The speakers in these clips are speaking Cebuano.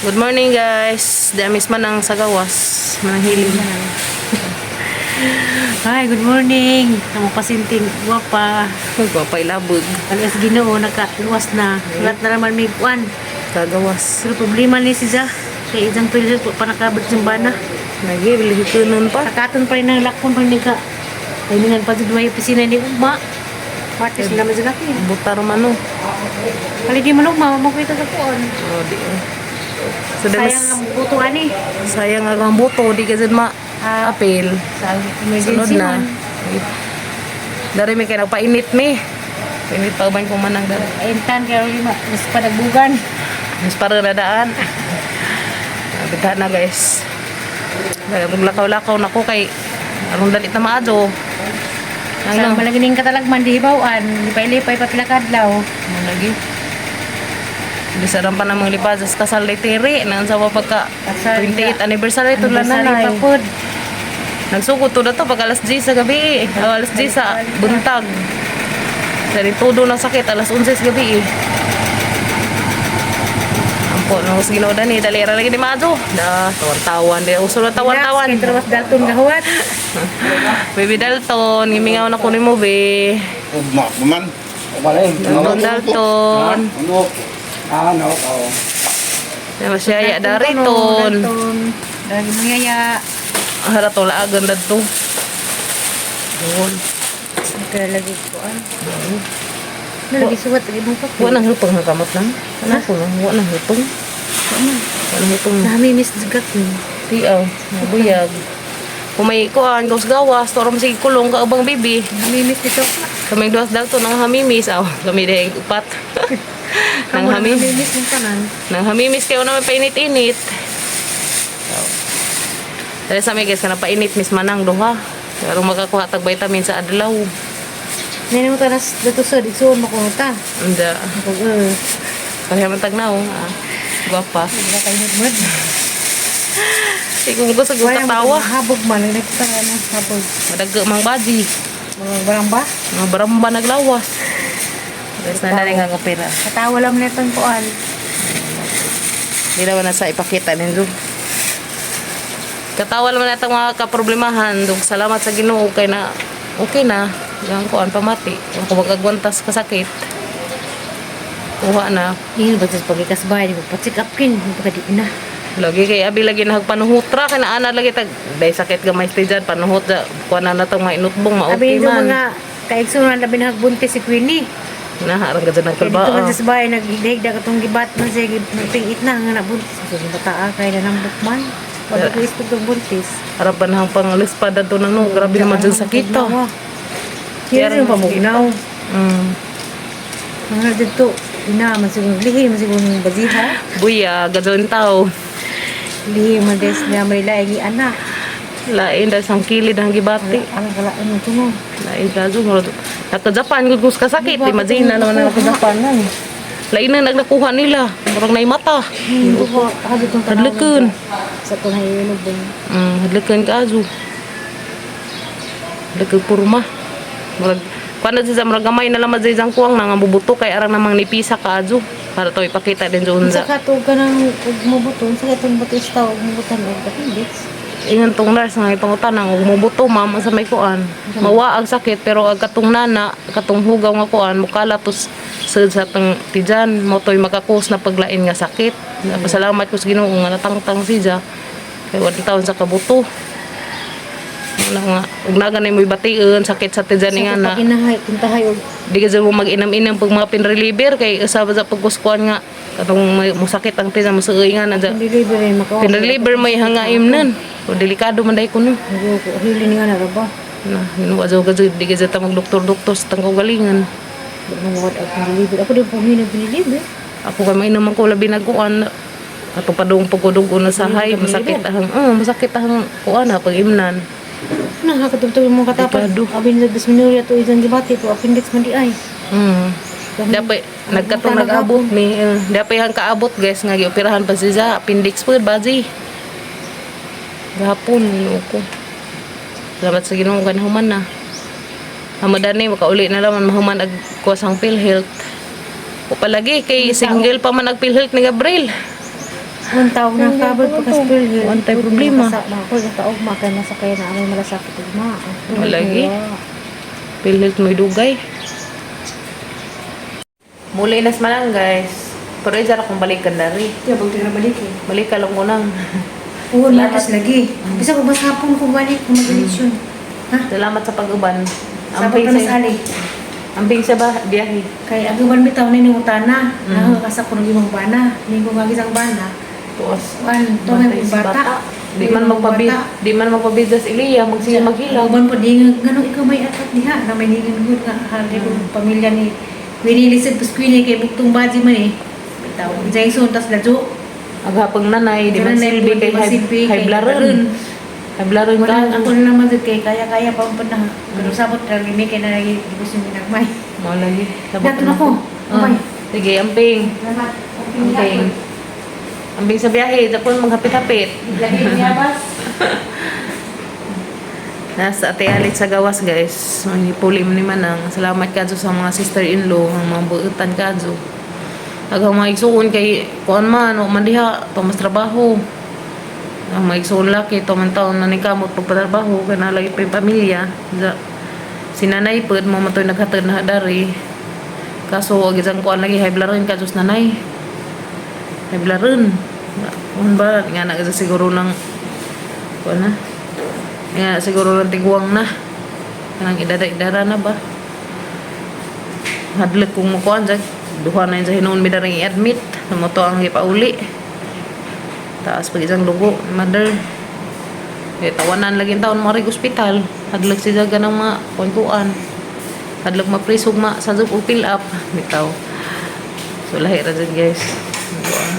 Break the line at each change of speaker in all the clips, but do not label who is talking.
Good morning, guys. Damis man ang sagawas. Manang hiling.
Hi, good morning. Amo pasinting guwapa.
Gwapa ilabog.
Alas Ginoo, nakaluwas na. Lahat na naman may kuan.
Kagawas.
Pero problema ni siya. Kay isang pilit po pa nakabot sa bana.
Lagi, bilihitunan pa.
Nakaton pa rin ang lakon pa rin ka. Kailangan pa sa duway opisina ni Ugma. Partis na naman sila kaya.
Butar man oh.
Kali di man Ugma, makita sa kuan.
Oh, di. So, damis,
Sayang ang buto ani.
Sayang ang buto. Di ka dyan ma-apil.
Sa
Sunod
emergency
na.
man.
Dari may kay nagpainit mi. Painit pa uban ko manang dari.
Intan kay lima mas panagbugan.
Mas para nadaan. Bigha na, guys. Lakaw-lakaw na ko kay aron dalit na maadyo.
Sa
Ano?
malagining katalagman di hibaw-an, lipay-lipay pa pila kadlaw.
Ano lagi? Bisaran pa namang lipad sa kasal ni Tiri. Nang sa pagka
Kasal
28 anniversary ito lang
Anniversary
nanay.
pa pod.
Nagsugod to na to pag alas 10 sa gabi. O, alas 10 sa buntag. Sa todo ng sakit, alas 11 sa gabi eh. Ampo, nung ginawa ni, dalira lagi ni Majo. Da, tawan-tawan. Di, uso na tawan-tawan.
Kay Trawas Dalton gahuwat.
Baby Dalton, gimingaw na ko ni mo, be.
Ugma pa man.
Wala eh.
Dalton, Dalton.
Ano? Ano? Oo.
Diba siya, ya, dariton.
Dalton. Dali mong yaya.
Hara to, laagan na to. Doon.
Kaya lagi ko an. Nalagi suwat lagi mong kape.
Wa nang hutong ang kamot lang. Ano ko lang, wa nang hutong. Wa nang hutong.
Nami miss gat ni.
Tiaw, nabuyag. Kung may kuan, gawas gawas, toro mo sige kulong ka ubang bibi.
Nami miss dito ka.
Kaming duwas daw to nang hamimis. Aw, kami dahil upat. Nang
Kamo
hamimis.
nami miss mong tanan.
Nang hamimis kayo naman painit-init. So, dahil sa may guys, kana painit mis manang duha. Pero makakuha tag vitamin sa adlaw.
Nene mo tanas dato sa igsuon mo ko ta.
Unda.
Ako
Pareha man tag naong. Ah, gwapa.
Wala kayo mud.
Di ko mo sa katawa.
Habog man nagkita ka na habog.
Madaga mang baji.
Mga barang ba?
Mga baramba naglawas. Guys, na na nga pera.
Katawa lang nitong kuan.
Hindi naman na sa ipakita ninyo. Katawa naman natin mga kaproblemahan. Dug salamat sa Ginoo kay na okay na. Yang kuan pamati. Ang kumagagwantas kasakit. Kuha na.
Ingin ba sa pagkikas bahay, di ko pa-check up kin, baka di na.
Lagi kay abi lagi nagpanuhutra kay naana lagi tag day sakit gamay stay dyan panuhot da kuha na natong mga inutbong ma
Abi
okay
yung
man.
mga kaigsunan labi na hagbuntis si Queenie.
Na harang ka dyan ng
Kaya
kalba.
dito man sa bahay, naghigda ka itong gibat man siya, nagpingit na, nga nabuntis. So, yung bata ah, kaya na nang bukman. Wala ko ispog ng buntis.
Harap pa na ang pangalis pa dato na no. Grabe naman dyan sakit to.
Kaya yung pamugnaw. Mga dito, ina, man siguro lihi, man siguro baziha.
Buya, gadon tao.
Lihi man des niya may laing anak.
Lain dahil sang kilid ang gibati.
Ang kalaan mo ito mo.
Lain ka dyan. Naka-Japan, gud kus kasakit. Imagine na naman na naka-Japan na. Lain na nagnakuha nila. Murag na mata.
Hindi ko, ako itong tanaw.
Hadlokon.
Sa itong hayulog din.
Hadlokon ka azo. Hadlokon purma. Murag, paano siya murag gamay na lamad sa isang kuwang na nga bubuto kay arang namang nipisa ka azo. Para to ipakita din doon
Sa
sa
kato ka ng ug mabuton, sa katong buto istaw ug mabutan og appendix.
Ingan tong nurse nga ipangutan ang ug mobuto ma'am sa may kuan. Mawa ang sakit pero ag katong nana, katong hugaw nga kuan mukala tos sud sa tang tijan mo toy makakos na paglain nga sakit. Pasalamat ko sa Ginoo nga natangtang siya. Kay wa taon sa kabuto. Wala nga ug naga na mo'y bation sakit sa tijan nga na.
Sa paginahay, kintahay og
Di ka dyan mo mag-inam-inam pag mga pinreliever kay usab sa pagkuskuan nga katong musakit ang tijan musuoy nga na dyan.
delivery makawa.
Pinreliever may hangaim nan. O delikado man dai kuno.
Ko hili ni nga na ba.
Na, ginuwa daw ka di ka ta magdoktor-doktor sa tangkaw galingan.
Di mo wad og delivery. Ako din po hini delivery.
Ako kay may naman ko labi nagkuan. Ato pa dong pagkudog na sahay, masakit ang kuan ha pag imnan.
Na hakatubtog mo katapat.
Delikado.
Abi ni dysmenorrhea to isang gibati to appendix man di ay.
Dapat nagkatong nag-abot ni dapat ang kaabot guys nga gioperahan pa siya appendix po baji. Gahapon Ginoo ko. Salamat sa Ginoo kay nahuman na. Hamadani makauli na laman mahuman ag kuwas ang PhilHealth. O palagi kay single pa man ag PhilHealth ni Gabriel.
Ang tawag na kabad pagka-spill.
Wala tay problema.
Ako yung taog ma kay masakay na amay malasakit ugma.
Wala gi. PhilHealth mo'y dugay. Muli nas man lang, guys. Pero isa ra kong balikan dari.
Di ba na balik eh.
Balik ka lang ko nang.
Oo, lakas lagi. Bisa ko basapon ko balik kung mag-eleksyon. Ha?
Salamat sa pag-uban.
Sabot
Amping
na
sa,
sa ali.
amping sa ba, biyahe.
Kay aguman bitaw ni ning utana, nakakasa ko ng imong bana, ning ko gagi sang bana.
Tuos.
Kuan, to may
Bantay sa
bata.
Di man magpabi, di man magpabidas Iliya, magsige maghilag.
Uban po dingan ngano ikaw may atat diha na may ningan gud nga hali ko pamilya ni Queenie Lisod pus Queenie kay buktong baji man eh. Bitaw Jason tas ladyo.
Aghapang nanay, di man
Nanay,
silbi
di
kay
man silbi kay
hayblaron. Hayblaron ka.
Wala ako na naman jud kay kaya-kaya pa po na. Pero sabot ra gimi kay na lagi gibus yung ginagmay.
Mao lagi. Sabot
Dato na ko.
Ah,
Okay.
sige, amping.
Salamat.
Amping. Amping sa biyahe, tapos maghapit-hapit.
Lagi niya bas.
Nasa Ate Alit sa gawas, guys. Manghipuli mo ni Manang. Salamat kadto sa mga sister-in-law, ang mga buutan kadto. Agang mga igsuon kay kuan man, wa man diha, tumas trabaho. Ang mga igsuon laki, tuman taon na ni kamot pagpatrabaho, kana lagi pa yung pamilya. Si nanay pud mo matoy naghatod na dari. Kaso wag isang kuan lagi hayblaron kadto sa nanay. Hayblaron. Kuan ba nga na siguro ng kuan na. Nga, siguro lang tiguang na. Kanang idara-idara na ba? Hadlok kung mukuan jag. Duha na yun sa hinuon mi darang i-admit. Namoto ang gipauli. Taas pag isang dugo, mother. Eh, tawanan lagi taon mo rin ospital. Hadlok si jaga ng mga kuan-kuan. Hadlok maprisog ma sa jug fill up. Bitaw. So lahi ra jud, guys. Kuan.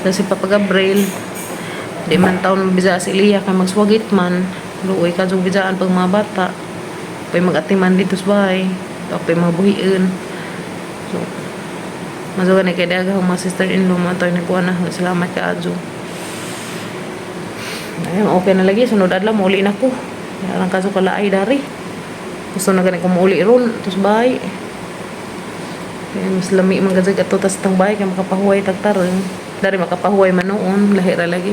Tapos si Papa Gabriel, di man taon bisa si Liya kay magswagit man. Luoy ka jug bisaan pag mga bata. Pay magatiman dito sa bahay. Pay mga buhiin. So, masugan ni kay daga ang mga sister-in-law mo tayo nagkuha na. Salamat ka adyo. Ayun, okay na lagi. Sunod adlaw, mauli na ko. Arang kaso kalaay dari. Gusto na gani ko mauli ron. Tapos bahay. Kaya mas lami man gazag ato tas tang bahay kay makapahuway tagtarong. Dari makapahuway man noon, lahi ra lagi.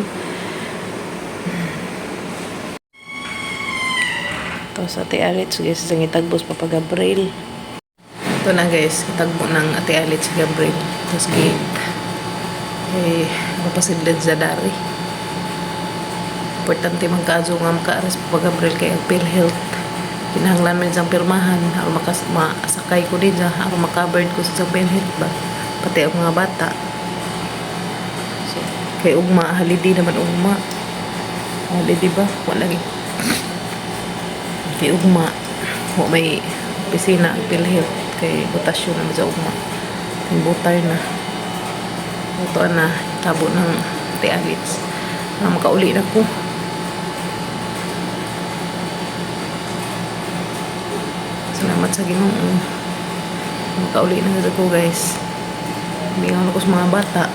Tapos Ate Alit, guys, isang itagbos Papa Gabriel. Ito na guys, itagbo ng Ate Alit si Gabriel. Tapos gate. Eh, mapasidlad sa dari. Importante man kaso nga makaaras Papa Gabriel kay ang PhilHealth. Kinahanglan man isang pirmahan aron makas masakay ko din sa aron makaburn ko sa PhilHealth ba. Pati ang mga bata. So, kay ugma, holiday naman ugma. Holiday ba? Wala lagi. Kay ugma, wa may opisina ang PhilHealth kay botasyon naman sa ugma. Kay butar na. Ito na, tabo ng Ate Alits. Ah, makauli na ko. Salamat sa Ginoo. Makauli na gud ko, guys. Mingaw na ko sa mga bata.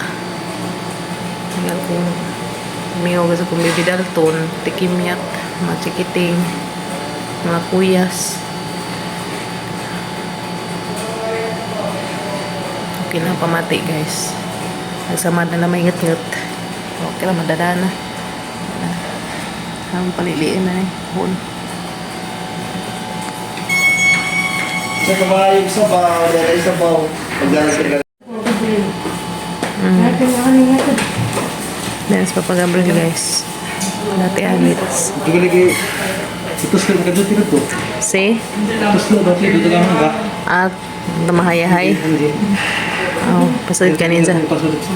Mingaw ko mingaw ko sa kong baby Dalton, tikimyat, mga chikiting, mga kuyas. Okay na pamati, guys. Nagsamad na lang may ngat-ngat. Okay lang, madada na. Ang paliliin na eh. Hon.
Sa kabayog sa baw, dahil sa baw. Pagdalas ka.
Then, sa Papa Gabriel, guys. Dati Alits.
Ito ka lagi. Ito sa mga dito to.
See?
Ito sa dati dito ka mga.
At tumahayahay. Oh, pasod ka ninja.
Pasod sa.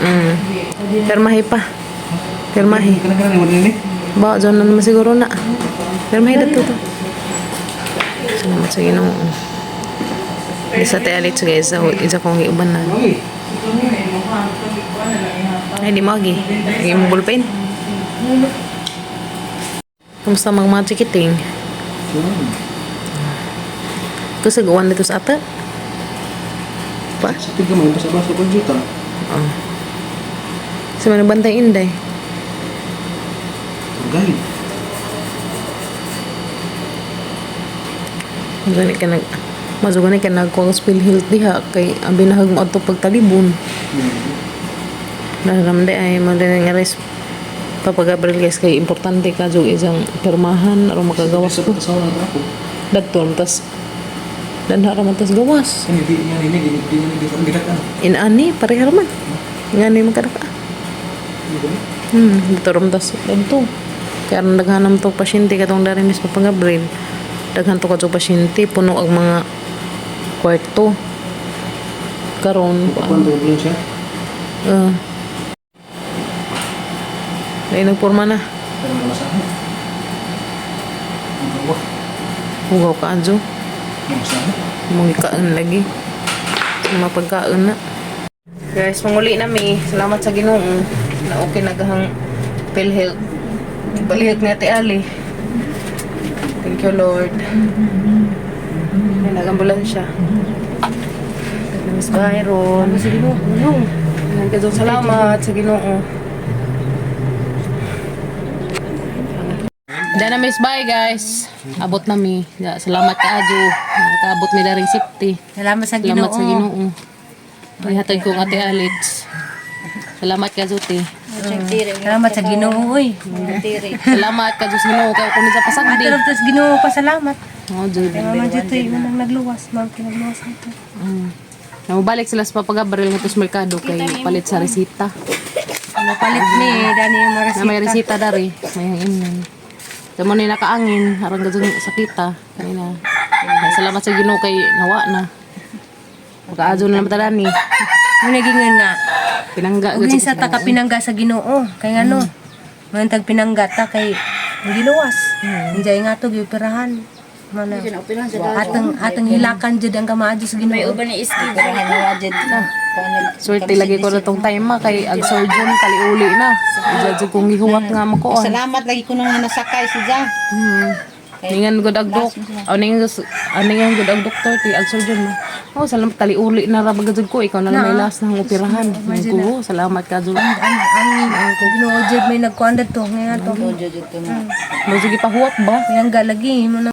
Mm. Permahi pa. Permahi.
Kana kana ni ni.
Ba, dyan na naman siguro na. Permahi dito to. Salamat sa Ginoo. Di sa Ate Alits, guys. So, isa kong iuban na.
Mami.
Ay, di mo agi. Agi mo ballpen. Kamusta mga mga chikiting? Kasi gawan dito sa ata. Pa?
Sa tiga mo basa-basa ko juta.
Oh. Sa mga bantay inday.
Guide.
Gani ka nag Mazugan kay nagkuha sa PhilHealth diha kay abi nahag mo adto pagtalibon. Naramde ay mo din nga res Papa Gabriel, guys, kay importante ka jud isang pirmahan aron makagawas
Sa
ko.
pagkasawa na ako.
Dadto tas danha ra man tas gawas.
Kani di niya ni di di niya di gidak ano.
Inani pareha ra man. Ngani man kada ka.
Di ba?
Dito ram tas dadto. Kaya aron daghan to pasyente katong dari Miss Papa Gabriel. Daghan to kadto pasyente, puno ang mga kwarto. Karon
Pakuan to blue siya.
Dahil nagporma na.
Pero masahe. Ang gawa.
Hugaw ka adyo.
Masahe.
Mong ikaon lagi. Sa mga pagkaon na. Guys, manguli na mi. Salamat sa Ginoo na okay nagahang PhilHealth. Balihot ni Ate Ali. Thank you, Lord. May nag-ambulansya. Miss Byron.
Sa Ginoo.
Salamat sa Ginoo. Dana miss, bye guys. Abot na mi. Ya, salamat ka adyo. Nakaabot mi daring safety.
Salamat sa Ginoo.
Salamat sa Ginoo. Ihatag ko ang Ate Alex. Salamat ka Zuti.
Salamat sa Ginoo oy.
Salamat ka Diyos Ginoo kay kuno sa pasagdi.
Ato sa Ginoo pasalamat.
Oh, Jud.
Kay mama dito yung nagluwas, ma'am kinagluwas ito.
Namubalik sila sa Papa Gabriel ngadto sa merkado kay palit sa resita.
Mapalit ni dani yung mga
Na may resita dari, may hangin. Damo ni nakaangin aron gadto sakita kanina. Ay, salamat sa Ginoo kay nawa na. Makaadyo na naman tadani.
Mo naging nga.
Pinangga
Ug sa ta ka pinangga sa Ginoo kay ngano? Man tag pinangga ta kay giluwas. Injay nga to gioperahan. Mana. Atang atang hilakan jud ang kamaadyo sa Ginoo.
Swerte lagi ko na tong time ma kay ag surgeon kaliuli na. Ija jud kong gihuwat nga makuon.
Salamat lagi ko nung nasakay si Ja.
Ningan gud ag dok. O ningan ningan gud ag doktor ti ag surgeon ma. Oh, salamat kaliuli na ra bagad jud ko, ikaw na lang may last na operahan. Ko, salamat ka jud.
Ang Ginoo jud may nagkuan to nga to.
Mo sige pahuwat ba?
Pinangga lagi mo na.